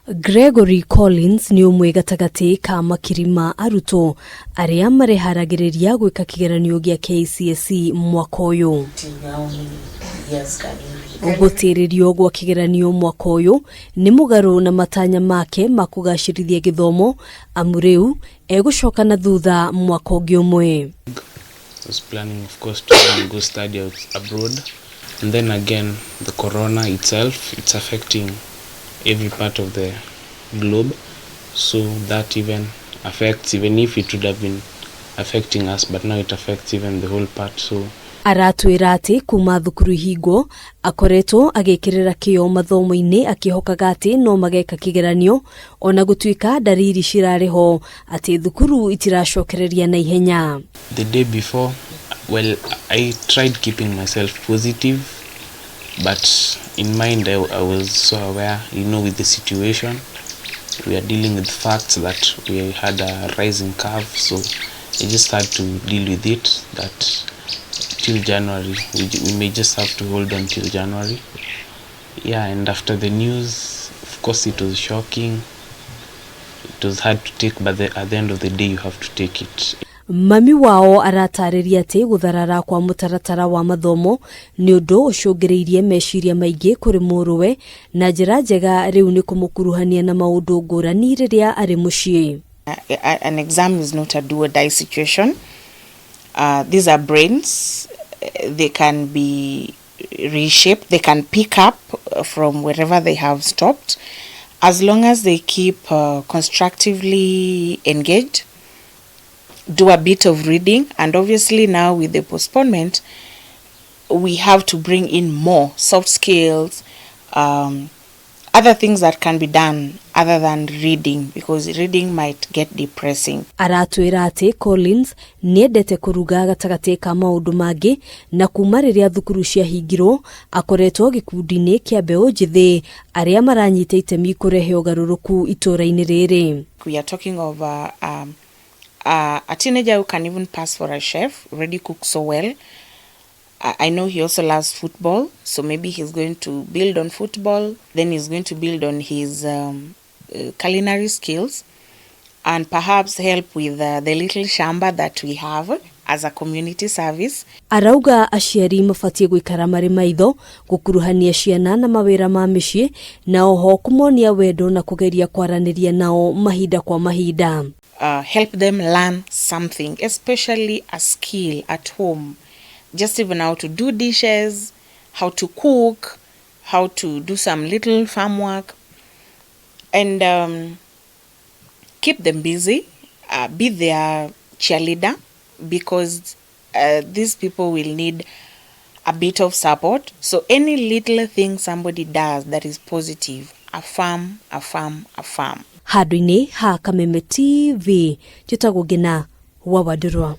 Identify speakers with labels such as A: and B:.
A: Gregory Collins nĩ ũmwe gatagatĩ ka makiri ma arutwo arĩa mareharagĩrĩria gwĩka kĩgeranio gĩa KCSE mwaka ũyũ. Gũtĩrĩrio gwa kĩgeranio mwaka ũyũ nĩ mũgarũ na matanya make ma kũgacĩrithia gĩthomo amu rĩu egũcoka na thutha mwaka ũngĩ ũmwe.
B: Was planning, of course, to even go study out abroad. And then again, the corona itself, it's affecting every part of the globe. So that even affects, even if it would have been affecting us, but now it affects even the whole part. So
A: Aratwĩra atĩ kuma thukuru ihingwo akoretwo agĩkĩrĩra kĩo mathomo-inĩ akĩhokaga atĩ no mageka kĩgeranio ona gũtuĩka ndariri cirarĩ ho atĩ thukuru itiracokereria na ihenya.
B: The day before, well, I tried keeping myself positive, but in mind I was so aware, with the situation, we are dealing with facts that we had a rising curve, so I just had to deal with it, that till January, we may just have to hold on till January. Yeah, and after the news, of course it was shocking. It was hard to take, but at the end of the day, you have to take it.
A: Mami wao aratarĩria atĩ gũtharara kwa mũtaratara wa mathomo nĩ ũndũ ũcũngĩrĩirie meciria maingĩ kũrĩ mũrũwe na njĩra njega rĩu nĩ kũmũkuruhania na maũndũ ngũrani rĩrĩa arĩ mũciĩ.
C: An exam is not a do or die situation. These are brains. They can be reshaped. They can pick up from wherever they have stopped. As long as they keep constructively engaged, do a bit of reading, and obviously now with the postponement, we have to bring in more soft skills, other things that can be done other than reading, because reading might get depressing.
A: Aratwĩra atĩ Collins nĩendete kũruga gatagatĩ ka maũndũ mangĩ na kuma rĩrĩa thukuru ciahingirwo akoretwo gĩkundi-inĩ kĩa mbeũ njĩthĩ arĩa maranyita itemi kũrehe ũgarũrũku itũũra-inĩ rĩrĩ.
C: We are talking of a teenager who can even pass for a chef, already cooks so well. I know he also loves football, so maybe he's going to build on football, then he's going to build on his culinary skills and perhaps help with the little shamba that we have as a community service.
A: Arauga aciari mabatiĩ gũikara marĩ maitho gũkuruhania ciana na mawĩra ma mĩciĩ na oho kũmonia wendo na kũgeria kwaranĩria nao mahinda kwa mahinda.
C: Help them learn something, especially a skill at home. Just even how to do dishes, how to cook, how to do some little farm work, and keep them busy. Be their cheerleader, because these people will need a bit of support. So any little thing somebody does that is positive, affirm, affirm, affirm.
A: Handũ-inĩ ha Kameme TV, njĩtagwo Ngina wa Wandũrwa.